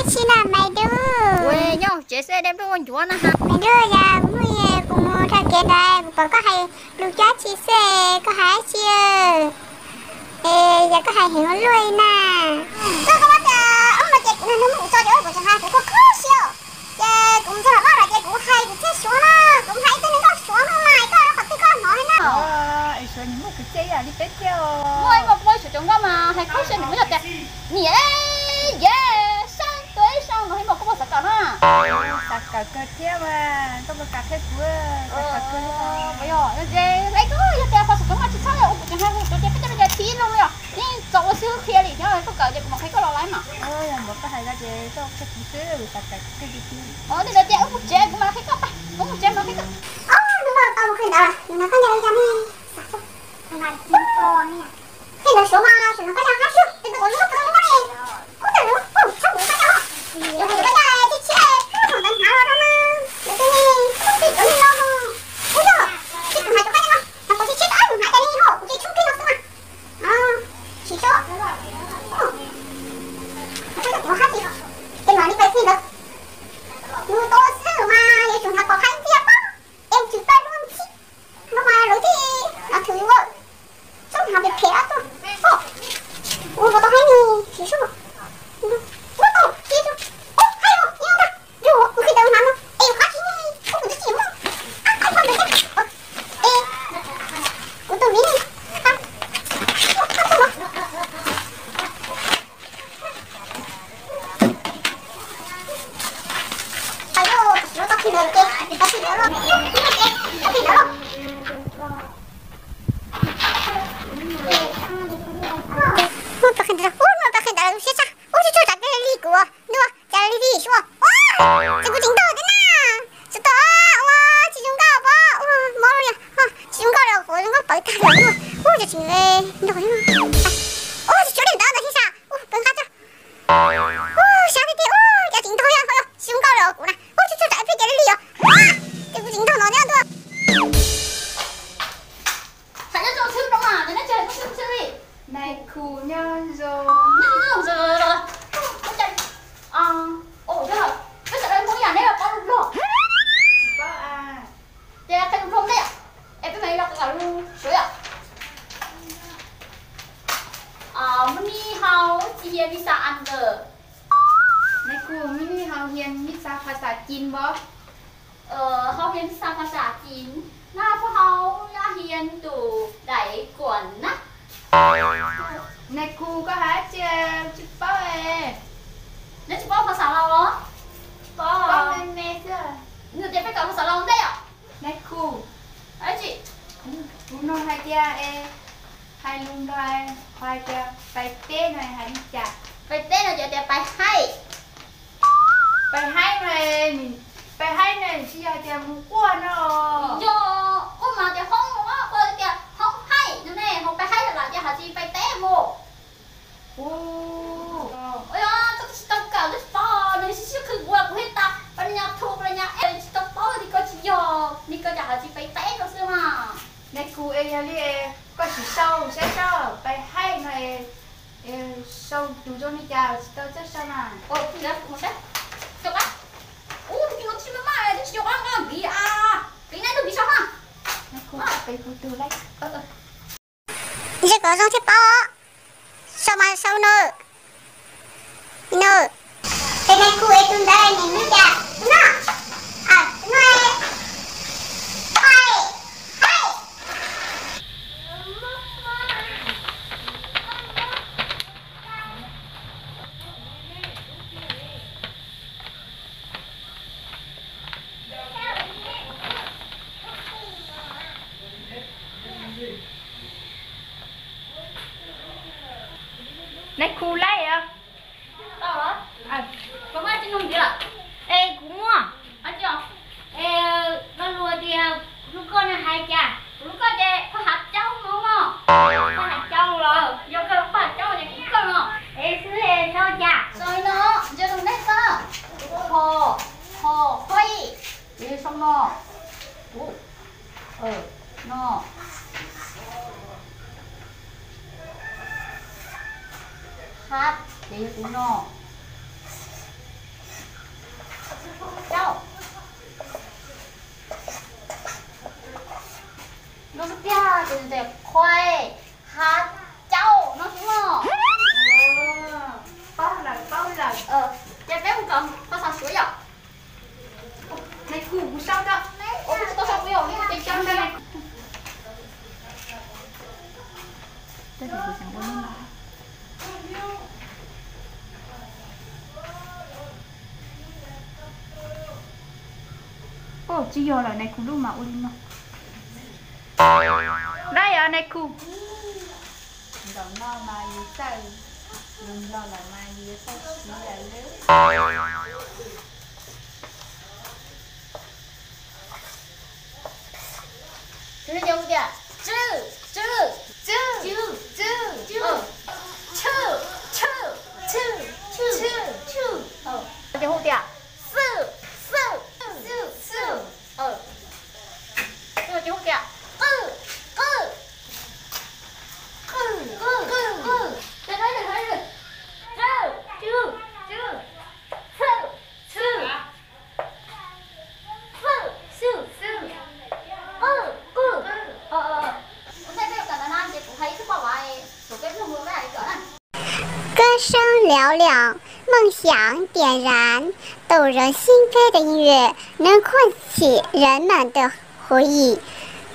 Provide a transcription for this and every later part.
Tsis na Maiv Dub. Nyob tsev xwb de nplooj ua ncuav na ha. Maiv Dub, yog kuv hnub ib kuv mus dhau kev ntawd kuv pom koj hais lus cab tsi xwb, koj hais tsi? Es yog koj hais heev ua luaj li na. Koj koj tias ob no ces kuv nug nug mus kuv tso ces kuv tseem hais kuv kho kho siab. Ces kuv mus txog hauv vaj lawm ces kuv hais kuv thiaj suav na, kuv hais tej neeg nkauj suav no mas koj qhov twg koj hnov li na. Es suav nws muaj kwv txhiaj ib yam li peb thiab os. Muaj ib muaj kuv muaj suav cov nkauj mas hais kho siab nws muaj yog tias niam ye sab tus ib sab no ib muaj kuv muaj xav kawm na. Xav kawm kawg thiab mas koj puas kam qhia kuv? Xav kawm kawg. Yog ces hlais koj yog tias qhov suav cov nkauj tsis txhob ua kuv tseem hais kuv suav ces peb coj los ces thib no yog yeej txaus ua xwb qhia li thiab koj kawm ces kuv mam qhia koj los laiv mas. Yog npaum koj hais ko ces koj qhia kuv xwb, xav kawm kawg tiag tiag. Ua li ntawd ces wb mus tsev kuv mam los qhia koj, wb mus tsev mam los qhia koj. Hnub no tau mus qhia ntawd, nws no koj ncaws li cas ne? Qhia ntawd suav mas suav no koj ncaws hab xwb, tus tus uas lub lub tus lub ne. Ub, tus lub, ub, txhob mus koj ncaws, yog tus koj ncaws tsis tshiab, koj mus ntawd hnav los rau na. Tus tus ne, ub, tsis cov neeg no, ub yog, tsis tus hnav cov koj ncaws no, hnav kuv tsis tshiab, tus ub mus hnav cov ne ho kuv tsis tshoob kiag no xwb mas. Tsis tshoob, tsis tshoob cov hab tsis, ces mam li pais qhia ntawd. Nws tuaj xwb mas yuav tsum hnav kom haib ntxiag pob, es tsis pab luag ntxhi. No mas lawv thiaj thwm ua txhob hnav phem phem tuaj. Ua tau haib ni, tsis tshoob. Muab tau tsis tshoob. Ub, haib os, nyob ntag. Yus kuv qhia tau hnav no es qab tsis ni, ub kuv twb tsis muaj. Ab, haib pob ntawd thiab. Es kuv tus viv ni. Ub, tau qhia ntawd, ub, no tau qhia ntawd lawv siab tshaj. Ub, tsis tshua tsam peb li kuv ntua cas li li xyuas. Ub, tsis kuv tseem ntaug thiab na. Tsis tau ua tsis zoo nkauj pob, ua mob li, tsis zoo nkauj li, kuv zoo nkauj pawv tag lawm. Ub, tsis ntaug li. Ub, tsis tshua li ntawd ntawd thiab sas. Ub, pawv nqa tso. Ub, sab tiag tiag, ub, cas tseem ntaug li, tsis zoo nkauj li kuv na. Ub, tsis tshua tsam peb cas li li os. Ces kuv tseem ntaug no thiab ntua. Hais nyob zoo xwb no mas, nyob tsis hais nyob zoo xwb li. Nais Khu nyob zoo. Nyob zoo zoo. Ua, yog, peb sawv daws Hmoob yam neb los paub lus Nplog? Tsis paub a. Ces qhia lus Nplog ntej, es peb mam li los qhia lus Suav yom. Mov ni hau tsis hias mis xas as ntawm. Nais Khu, mov ni hau hias mis xas phas xas cin npov. Hau hias mis xas phas xas cin, na phob hau yaj hias tus daim kuam na. Nais Khu, koj hais tsis, tsis paub es. Neb tsis paub phas xas Laus los? Paub me me xwb. Nws tias peb kawm phas xas Laus ntej yom. Nais Khu, kuv nug hais tias es, hais lus Nplog, hais tias pais teb no hais li cas? Pais teb no ces tias pais haij. Pais haij no, pais haij no tsis yog hais tias mus quaj no. Yog quaj mas tias hoob, quaj tias hoob haij no ne, ho pais haij lawm ces hais tias pais teb mus. Ua, tsis tau kawm tsis paub, nws sib sib qhwv ua kuv thiaj tas pab nyab thu pab nyab es tsis tau paub li ko tsis yog li ko cas hais tias pais teb no xwb mas. Nais Khu es yog li koj sim sau saib seb pais haij no es sau tus zoo li cas tsis tau txawj sau na. Ua, tsis yog, mus saib. Ua, tus no tsis maj maj, tsis yog qab nqa npiv a, npiv neb tus npiv sau na. Nais Khu, peb kuv tus laib. Ntshe kom zoo thiaj paub, sau mas sau no. No. Ces Nais Khu es tus ntawd nws hu cas? Tus no. Tus no. Nais Khu laib os. Es kuv muaj. Es lo lus tias kuv hlub koj no hais cas? Kuv hlub koj ces phaj hav caub no mog. Phaj hav caub los yog koj phaj hav caub ces kuv hlub koj no. Es xwb es sau cas? Sau li no, ntsia rau nej xwb. Ho, ho, hoi, sau no. No. Hab ces yog tus no. Caub. Noj xub piag ces nws tias qhuai, hav, caub, noj xwb mog. Paub lawm, paub lawm. Ces peb mus kom pab xav suav yom. Nais Khu, kuv sau rau. Ua kuv tsis tau sau kuv yom, nais Khu ces sau ntawd. Tsis yog lawm, Nais Khu lub mas ua li no. Dab yog Nais Khu. Ntaum no mas yus txawj, yus nplog lawm mas yus yuav txawj siv lawm. Ces hu tias, tsw, tsw, tsw, tsw, tsw, tsw, tsw, tsw, tsw, tsw, tsw. Ces hu tias, xw, xw, xw, xw. Ces hu tias, qw, qw, qw, qw, qw. Tsw, tsw, tsw, tsw.歌声嘹亮，梦想点燃，动人心扉的音乐能唤起人们的回忆，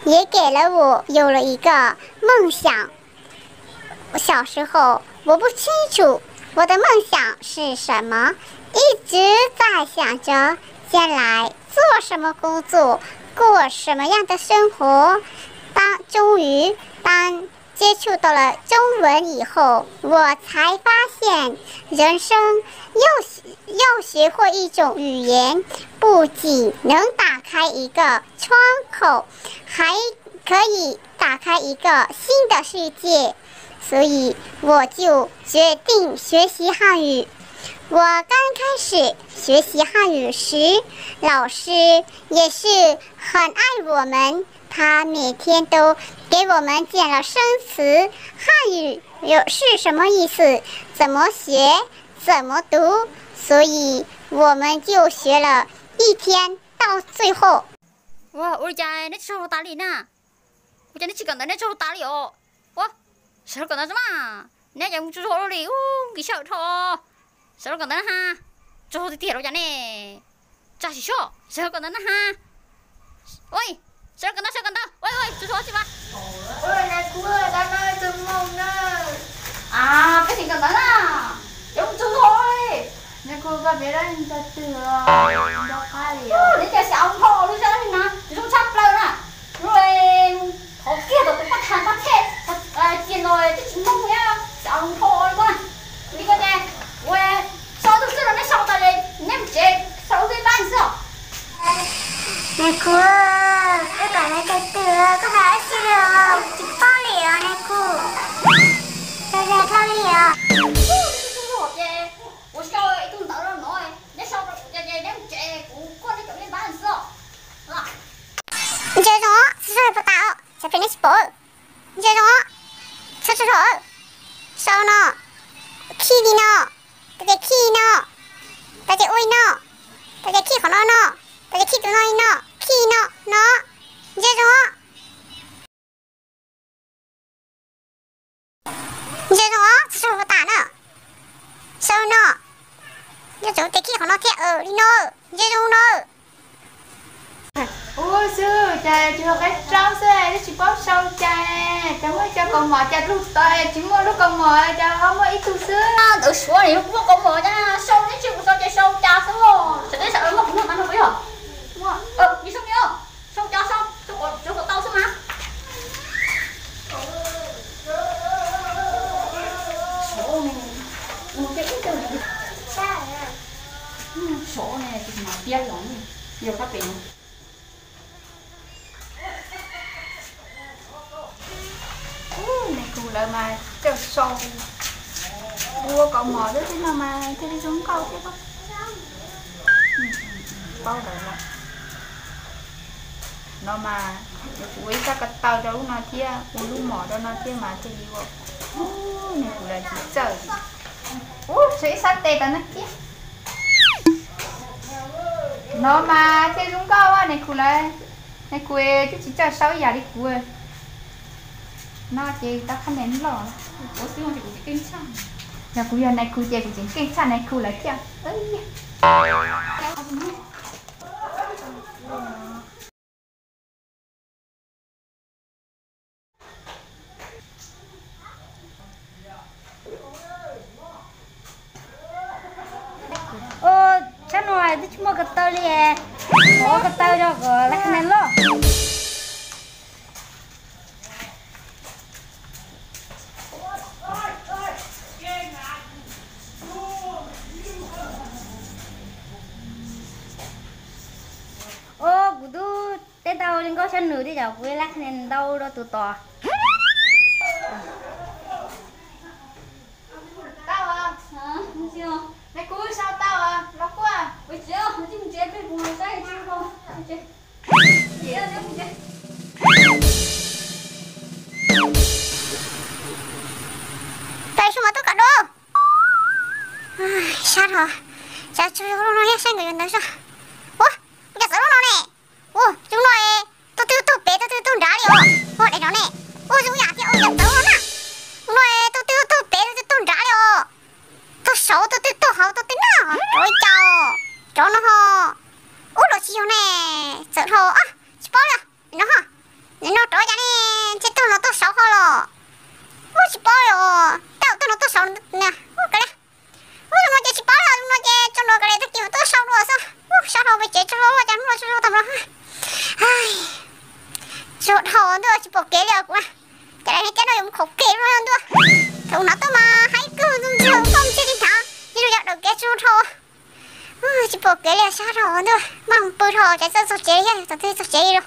也给了我有了一个梦想。 小时候，我不清楚我的梦想是什么，一直在想着将来做什么工作，过什么样的生活。当，终于，当接触到了中文以后，我才发现人生要学，要学会一种语言，不仅能打开一个窗口，还可以打开一个新的世界。 所以我就决定学习汉语。我刚开始学习汉语时，老师也是很爱我们，他每天都给我们讲了生词，汉语有，是什么意思，怎么学，怎么读，所以我们就学了一天，到最后。Ua, ua li cas neb tsis tso huv tas li na? Ua cas neb tsis kawm ntawv neb tso huv tas li os? Ua, sawv daws kawm ntawv xwb mas, neb yeej mus tsaug zog ua luaj li, ub, nkim sij hawm dhau. Sawv daws kawm ntawv na ha, tsaug zog tiag tiag los cas ne. Tsa sim soj, sawv daws kawm ntawv na ha. Ua, sawv daws kawm ntawv, sawv daws kawm ntawv, ua, ua, tsaug zog tsis mas. Ua, nais khu, dab no tug moog na. A, peb tseem kawm ntawv na, cov mus tsaug zog li. Nais khu, koj pem dab tug, nco qab li. Neb cov xyav npho lub zog li na, zoo tshaj plaws na. Lub thov kiag tom tus paj thab paj thej cia no twb tsis moog li, xyav npho li ko na. Li ko ces, ua, sau tus xwb los neb sau tas li, neb mus tsev sau ub peb pab xwb os. Nais khu, koj kawm ntawv tag twg, koj hais dab tsi li os, tsis paub li os nais khu. Koj zaj dab tsi li os? Ces kuv sau ib tug ntawv rau no, neb sau rau kuv ces neb mus tsev, kuv kuaj neb cov me pab xwb os. Ntsia zoo, txhob txhob puas tas, tsam phem neb tsis pom. Ntsia zoo, txhob txhob, sau no, khij li no, tas ces khij no, tas ces ua li no, tas ces khij qhov no no, tas ces khij tus no li no, khij no no. Ntsia zoo. Ntsia zoo, txhob txhob puas tas na. Sau no, nyob tsum tes khij qhov no thiab, li no. Ntsia zoo na. Ub xwb, cas tsis yog qab rau xwb, twb tsis paub sau cas, cas muaj cov kaus mom cas lug tau tsis muaj lub kaus mom, cas ho muaj ib tug xwb. Ntawd suav li muaj kaus mom cas sau, neb tsis mus sau ces sau cas xwb. Sawv daws sawv daws muaj qhov no mas no puas yog? Muaj, nws sau li, sau cas sau, sau kom tau xwb mas. Sov ne, ua kiag ib tug, sov ne, tus mas piab los ne, yog qab pem no. Nais khu lawv mas coj sau ua kaus mom xwb thiab no mas thiaj li zoo nkauj thiab. Paub lawm, no mas yuav tsum ua ib sab ko taw rau lub no thiab, ua lub mom rau no thiab mas thiaj li ua. Nais khu lawv tsis txawj. Ub, tshuav ib sab tes tom no thiab. No mas thiaj zoo nkauj, nais khu lawv, nais khu twb tsis txawj sau ib yam li kuv. No ces tau qhab nen loj. Yog kuv yog nais khu ces kuv tseem keej tshaj nais khu lawv thiab. Ua, tshab no twb tsis muaj ko taw li, ua ko taw rau kom lab qhab nen loj. Ua, kuv twb teb ntau li nkauj xyab nws thiab, yog kuv lab qhab nen ntau rau tus tod. Tau, nais khu sau tau los kuj. Tau, xyoo mas tuaj kom dua. Sab dhau, cas tsis zoo no thiab, saib nkawd yuav ntawd zoj. Ua, ua cas txawv lub no ne? Ua, zoo no, tus twg tuag pem tus twg tuag nrad li os. Ua, daim no ne. Ua, zoo yam thiab, ua cas txawv no na. Zoo no, tus twg tuag pem tus twg tuag nrad li os. Tuag saud tus twg tuag hauv tus twg na. Rov li cas, rov no ho. Ub, los tsis yog ne, txawm dhau, tsis paub li. No ho, no rov cas ne, ntshe tuag no tuag saud ho los. Ub, tsis paub li os, tej zaum tuag no tuag saud na. Ub, kav liam. Ub, zoo no ces tsis paub li, zoo no ces tso nrov kav liam, tag kis mam tuaj sau dua xwb. Ub, sab dhau, peb tsev tsaug zog, cas hnub no tsaug zog tag nrho. Tsaug dhau ntuj, tsis pom kev li os kuv. Cas daim niag caj no yuav mus khauv kev no ntuj. Thaum hnov tuaj mas haib kawg ntuj, ntshe koj mus tsis tau nrhav, yeej yog daws kev tsaug dhau. Tsis pom kev li, sab dhau ntuj, maj mus pw dhau, cas txog txog tsev thiab, txog txog tsev li lauj.